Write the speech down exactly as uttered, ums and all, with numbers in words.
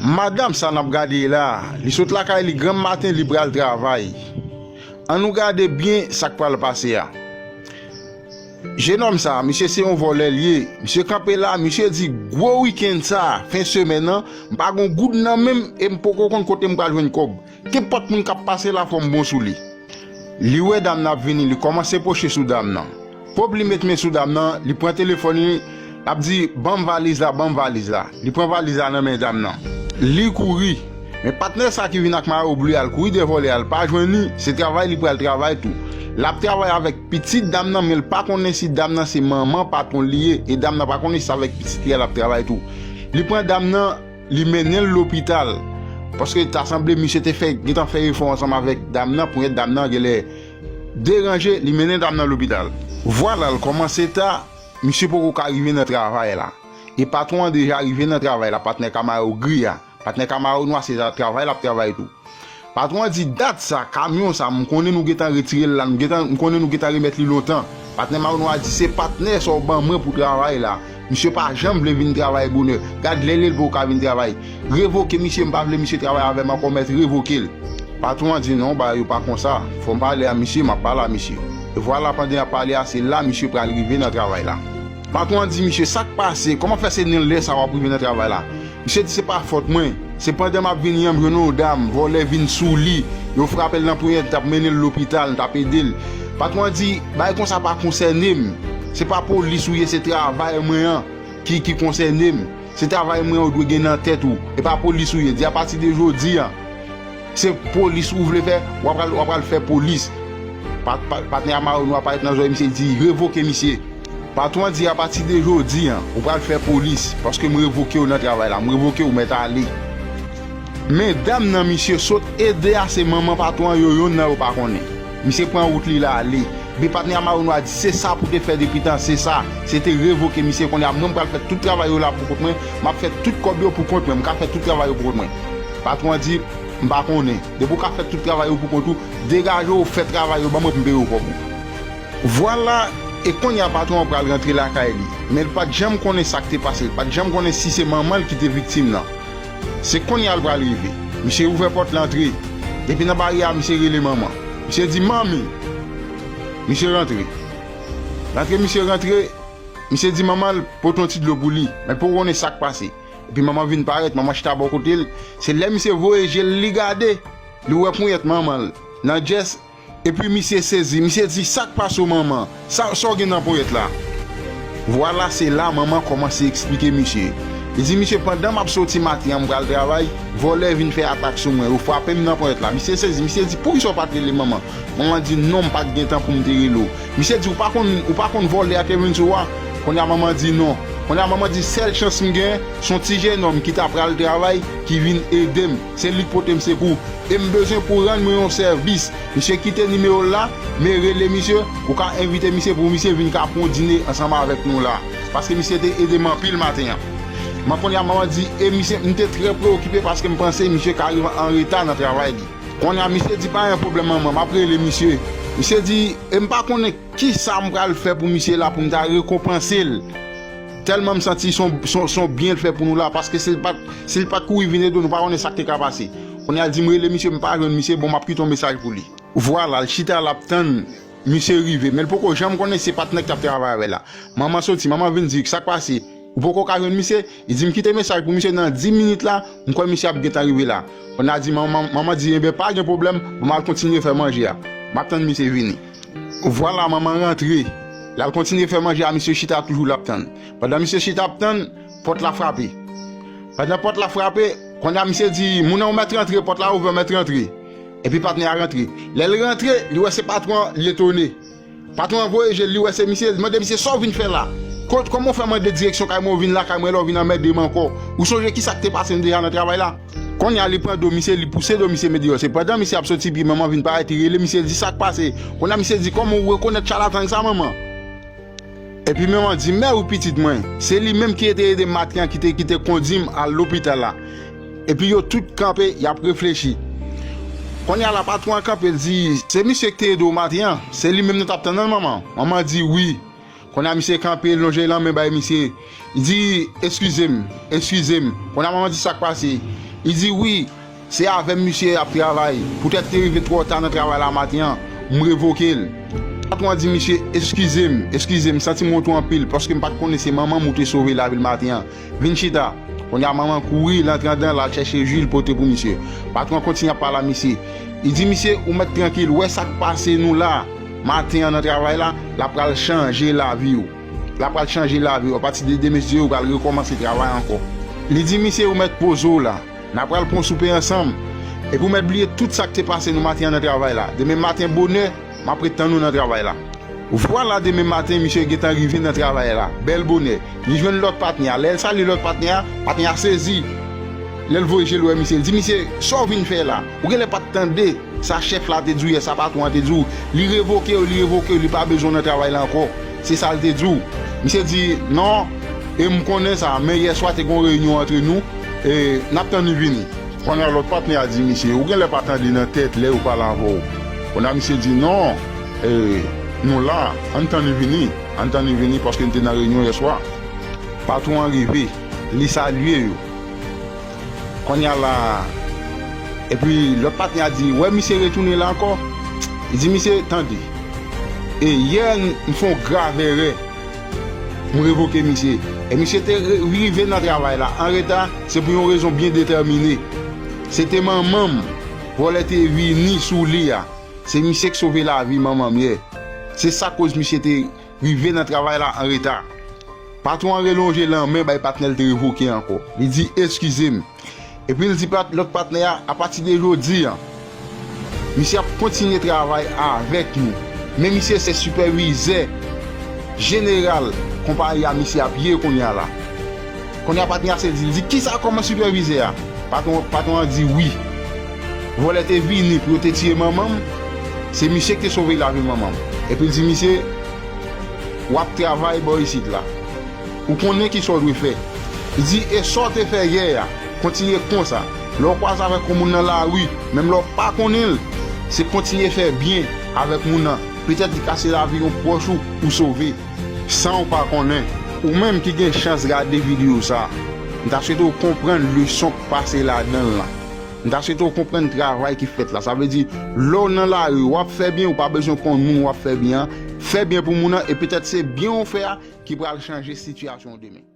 Madanm sa n ap gade la, li sot lakay li granm maten, li pral travay. Ann nou gade byen sa k pral pase a. Jenòm sa, misye se yon vòlè l ye. Misye kanpe la, misye di, gwo wikenn sa, fen semèn nan, m pa gon goud nan men m e m poko konn kote m pral jwenn kòb. Kenpòt moun k ap pase la, fò m bon sou li. Li wè dam nan ap vini, li kòmanse pwoche sou dam nan. Pòp li met men sou dam nan, li pran telefòn li, l ap di, ban m valiz la, ban m valiz la. Li pran valiz la nan men dam nan. Li kouri. Men patnè sa ki vin ak mayo ble a, l kouri dèyè vòlè a, l pa jwenn li, se travay li pral travay tou. L ap travay avèk pitit dam nan, men l pa konnen si dam nan se manman patwon li ye, e dam nan pa konnen si se avèk pitit li a l ap travay tou. Li pran dam nan, li mennen l lopital. Paske ta sanble misye te fè, gentan fè efò ansanm avèk dam nan, ponyèt dam nan genlè deranje, li mennen dam nan lopital. Vwala, l kòmanse ta, misye poko ka rive nan travay la. E patwon an deja rive nan travay la, patnè Camaro gri a. Patnè Camaro nwa se ta-, travay l ap travay tou. Patwon an di, dat sa, kamyon sa, m konnen nou gentan retire l la, nou gentan, m konnen nou gentan remèt li lontan. Patnè Camaro nwa di, se patnè sa w ban mwen pou travay la. Misye pa janm vle vin travay bonè. Gad lè l ye l poko ka vin travay. Revoke misye, m pa vle misye travay avè m ankò, mèt revoke l. Patwon an di, non, bagay yo pa konsa. Fò m pale a misye, m ap pale a misye. E vwala, pandan y ap pale a, se la misye pral rive nan travay la. Patwon an di misye, sa k pase? Kòman fè se nan lè sa w ap rive nan travay la? Misye di, se pa fòt mwen. Se pandan m ap vini an, m jwenn yon dam, vòlè vin sou li. Yo frape l nan ponyèt, t ap mennen l lopital, m t ap ede l. Patwon an di, bagay konsa pa konsène m. Se pa polis ou ye, se travay mwen an ki, ki konsène m. Se travay mwen an ou dwe gen nan tèt ou. E pa polis ou ye. Di apati de jodi an, se polis ou vle fè, w ap pral, w ap pral fè polis. Pa, pa, patnè a Mayo Nwa parèt nan zòrèy misye, di, revoke misye. Patwon an di, apati de jodi an, ou pral fè polis, paske m revoke w nan travay la, m revoke w, mèt ale. Men dam nan misye sot ede a, se manman patwon an yo, yonn nan yo pa konnen. Misye pran wout li l ale. Epi patnè a Mayo Nwa di, se sa pou te fè depi tan, se sa. Se te revoke misye, kounye a mwen m pral fè tout travay yo la pou kont mwen, m ap fè tout kòb yo pou kont mwen, m ka fè tout travay yo pou kont mwen. Patwon an di, m pa konnen. Depi w ka fè tout travay yo pou kont ou, degaje w, fè travay yo ban mwen pou m peye w kòb ou. Vwala, e kounye a patwon an pral rantre lakay li. Men l pa t janm konnen sa k te pase, l pa t janm konnen si se manman l ki te viktim nan. Se kounye a l pral rive. Misye ouvè pòt la antre. Depi nan baryè a, misye rele manman. Misye di, manmi. Misye rantre. L antre, misye rantre. Misye di manman l pote yon ti dlo pou li. Men l poko konnen sa k pase. Epi manman vin parèt, manman chita bò kote l. Se lè misye voye je l, li gade. Li wè ponyèt manman l nan djès. Epi misye sezi, misye di, sa k pase w manman? Sa, sa w gen nan ponyèt la? Vwala, se la manman kòmanse eksplike misye. Li di, misye, pandan m ap soti maten an, m pral travay, vòlè vin fè atak sou mwen, yo frape m nan ponyèt la. Misye sezi, misye di, poukisa w pa t rele manman? Manman di, non, m pa t gen tan pou m te rele w. Misye di, ou pa konn, ou pa konn vòlè a te vin sou ou a? Kounye a manman di, non. Kounye a manman di, sèl chans m gen, se yon ti jenòm ki ta pral travay, ki vin ede m. Se li k pote m sekou. E m bezwen pou w rann mwen yon sèvis. Misye kite nimewo l la, men rele misye, ou ka envite misye pou misye vin ka pran yon dine ansanm avèk nou la. Paske misye te ede m anpil maten an. Men kounye a manman di, e misye, m te trè preokipe paske m panse misye ka rive an reta nan travay li. Kounye a misye di, pa gen pwoblèm manman, m ap rele misye. Misye di, e m pa konnen kisa m pral fè pou misye la pou m ta rekonpanse l. Tèlman m santi se yon, se yon, se yon byen l fè pou nou la, paske si l pa t, si l pa t kouri vin ede w, nou pa konnen sa k te ka pase. Kounye a l di m rele misye, m pa jwenn misye, bon, m ap kite yon mesaj pou li. Vwala, l chita, l ap tann misye rive, men l poko janm konnen se patnè k t ap travay avè l la. Manman soti, manman vin di, sa k pase? Ou poko ka jwenn misye? Li di m kite mesaj pou misye nan dis minit la, m kwè misye ap gentan rive la. Kounye a di manman, manman di, enben pa gen pwoblèm, bon, m al kontinye fè manje a. M ap tann misye vini. Vwala, manman rantre. L al kontinye fè manje a, misye chita toujou l ap tann. Pandan misye chita ap tann, pòt la frape. Pandan pòt la frape, kounye a misye di, moun nan ou mèt rantre, pòt la ouvè, ou mèt rantre. Epi patnè a rantre. Lè l rantre, li wè se patwon an, li etone. Patwon an voye je l, li wè se misye, li mande misye, sa w vin fè la? Kot, kòman w fè mande direksyon kay mwen, ou vin lakay mwen, la w vin anmède m ankò? Ou sonje kisa k te pase m deja nan travay la? Kounye a li pran do misye, li pouse do misye met deyò. Se pandan misye ap soti, epi manman vin parèt, li rele misye, li di, sa k pase? Kounye a misye di, kòman ou rekonèt chalatan sa, manman? Epi manman di, men wi pitit mwen, se li menm ki te ede m maten an, ki te, ki te kondi m al lopital la. Epi yo tout kanpe, y ap reflechi. Kounye a la patwon an kanpe, l di, se misye ki te ede w maten an, se li menm nou t ap tann nan, manman. Manman di, wi. Kounye a misye kanpe, l lonje lanmen bay misye. Li di, eskize m, eskize m. Kounye a manman di, sa k pase? Li di wi, se avè m misye ap travay. Poutèt te rive twò ta nan travay la maten an, m revoke l. Patwon an di misye, eskize m, eskize m, m santi m wont ou anpil, paske m pa t konnen se manman m ou te sove lavi l maten an. Vin chita. Kounye a manman kouri, l antre anndan, l al chèche ji, l pote pou misye. Patwon an kontinye ap pale a misye. Li di misye, ou mèt trankil, wè sa k pase nou la, maten an nan travay la, l ap pral chanje lavi w. L ap pral chanje lavi w. Apati de demen, si Dye vle, ou pral rekòmanse travay ankò. Li di misye, ou mèt poze w la. N a pral pran soupe ansanm. Epi ou mèt bliye tout sa k te pase nou maten an nan travay la. Demen maten bonè, m ap ret tann ou nan travay la. Vwala demen maten, misye gentan rive nan travay la. Bèl bonè. Li jwenn lòt patnè a. Lè l salye lòt patnè a, patnè a sezi. Lè l voye je l wè misye, l di misye, sa w vin fè la? Ou genlè pa t tande sa chèf la te di w yè, sa patwon an te di w. Li revoke w, li revoke w, li pa bezwen w nan travay la ankò. Se sa l te di w. Misye di, non, e m konnen sa, men yèswa te gen yon reyinyon antre nou, e n ap tann li vini. Kounye a lòt patnè a di misye, ou genlè pa tande nan tèt lè yo pale avè w. Kounye a misye di, non, e, nou la, ann tann li vini, ann tann li vini paske n te nan reyinyon yèswa. Patwon an rive, li salye yo. Kounye a la, epi lòt patnè a di, wè misye retounen la ankò. Li di misye, tande. E yè m fè yon grav erè. M revoke misye. E misye te re- rive nan travay la an reta, se pou yon rezon byen detèmine. Se te manman m vòlè te vini sou li a. Se misye k sove lavi manman m yè. Se sa k koz misye te rive nan travay la an reta. Patwon an relonje lanmen bay patnè l te revoke ankò. Li di, eskize m. Epi l di pat- lòt patnè a, apati de jodi a, misye ap kontinye travay avèk nou. Men misye se sipèvizè jeneral konpayi a misye ap ye kounye a la. Kounye a patnè a se di, li di, kisa kòman sipèvizè a? Patwon, patwon an di wi. Vòlè te vini pou yo te tiye manman m, se misye ki te sove lavi manman m. Epi l di misye, w ap travay bò isit la. Ou konnen kisa w dwe fè. Li di, e sa w te fè yè a, kontinye konsa. Lè w kwaze avèk yon moun nan lari, menm lè w pa konnen l, se kontinye fè byen avèk moun nan. Petèt li ka se lavi yon pwòch ou ou sove, san w pa konnen. Ou menm ki gen chans gade videyo sa, m ta swete w konprann leson k pase ladan l lan. M ta swete w konprann travay ki fèt la. Sa vle di, lè w nan lari, w ap fè byen, ou pa bezwen konn moun w ap fè byen an. Fè byen pou moun nan, e petèt se byen w fè a ki pral chanje sitiyasyon w demen.